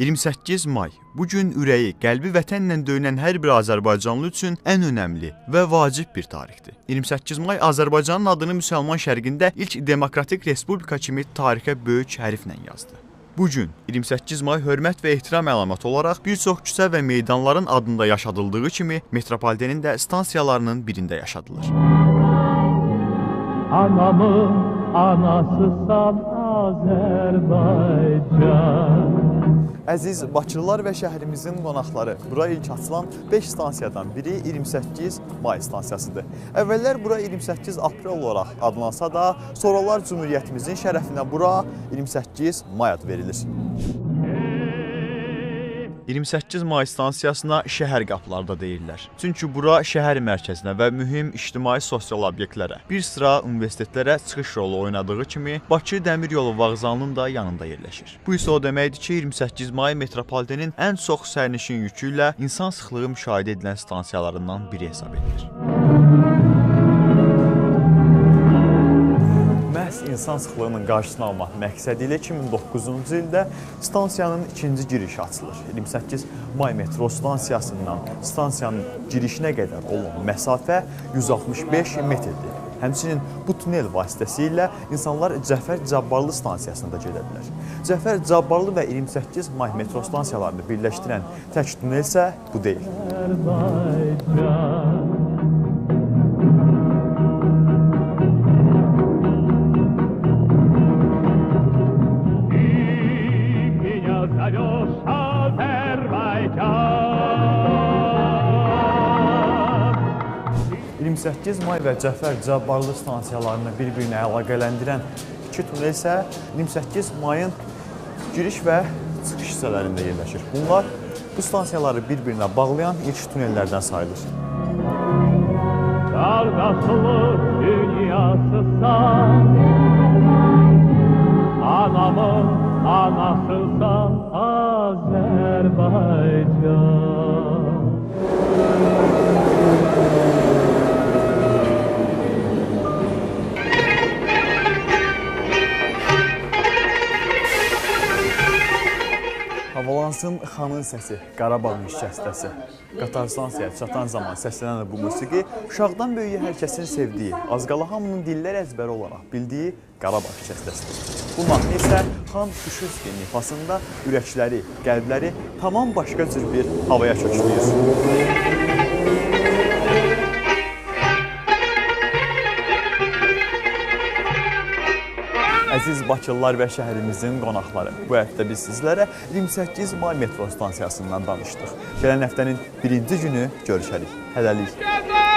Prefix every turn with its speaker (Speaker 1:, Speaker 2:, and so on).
Speaker 1: 28 may bu gün ürəyi, qəlbi vətənlə döyünən hər bir azərbaycanlı üçün ən önəmli və vacib bir tarixdir. 28 may Azərbaycanın adını müsəlman şərqində ilk demokratik respublika kimi tarixə böyük hərflə yazdı. Bu gün 28 may hörmət və ehtiram əlaməti olaraq bir çox küçə və meydanların adında yaşadıldığı kimi metropolitenin də stansiyalarının birində yaşadılır.
Speaker 2: Anamın anasısan Azərbaycan.
Speaker 1: Əziz Bakılılar və şəhərimizin qonaqları, bura ilk açılan 5 stansiyadan biri 28 may stansiyasıdır. Əvvəllər bura 28 aprel olaraq adlansa da, sonralar Cümhuriyyətimizin şərəfinə bura 28 may adı verilir. 28 may stansiyasına şəhər qapıları da deyirlər. Çünki bura şəhər mərkəzinə və mühüm ictimai sosial obyektlərə, bir sıra universitetlərə çıxış rolu oynadığı kimi Bakı Dəmir Yolu vağzalının da yanında yerləşir. Bu isə o deməkdir ki, 28 may metropolitenin ən çox sərnişin yükü ilə insan sıxlığı müşahidə edilən stansiyalarından biri hesab edilir. Məhz insan sıxlığının qarşısını almaq məqsədi ilə 2009-cu ildə stansiyanın ikinci girişi açılır. 28 may metro stansiyasından stansiyanın girişinə qədər olan məsafə 165 metrdir. Həmçinin bu tunel vasitəsilə insanlar Cəfər Cabbarlı stansiyasına da gedə bilər. Cəfər Cabbarlı və 28 may metro stansiyalarını birləşdirən tək tunel isə bu deyil. 28 may və Cəfər Cabbarlı stansiyalarını bir-birinə əlaqələndirən iki tunel isə 28 mayın giriş və çıxış hissələrində yerləşir. Bunlar bu stansiyaları bir-birinə bağlayan ilk tunellərdən sayılır.
Speaker 2: Qardaşlıq dünyasısan, anamın anasısan Azərbaycan.
Speaker 1: Havalansın xanın səsi, Qarabağın şikəstəsi. Qatar stansiyaya çatan zaman səslənən bu musiqi uşaqdan böyüyə hər kəsin sevdiyi, az qala hamının dillər əzbəri olaraq bildiyi Qarabağ şikəstəsidir. Bu mahnı isə xan Şuşinskinin ifasında ürəkləri, qəlbləri tamam başqa cür bir havaya kökləyir. Əziz Bakılılar və şəhərimizin qonaqları, bu həftə biz sizlərə 28 may metro stansiyasından danışdıq. Gələn həftənin birinci günü görüşərik. Hələlik.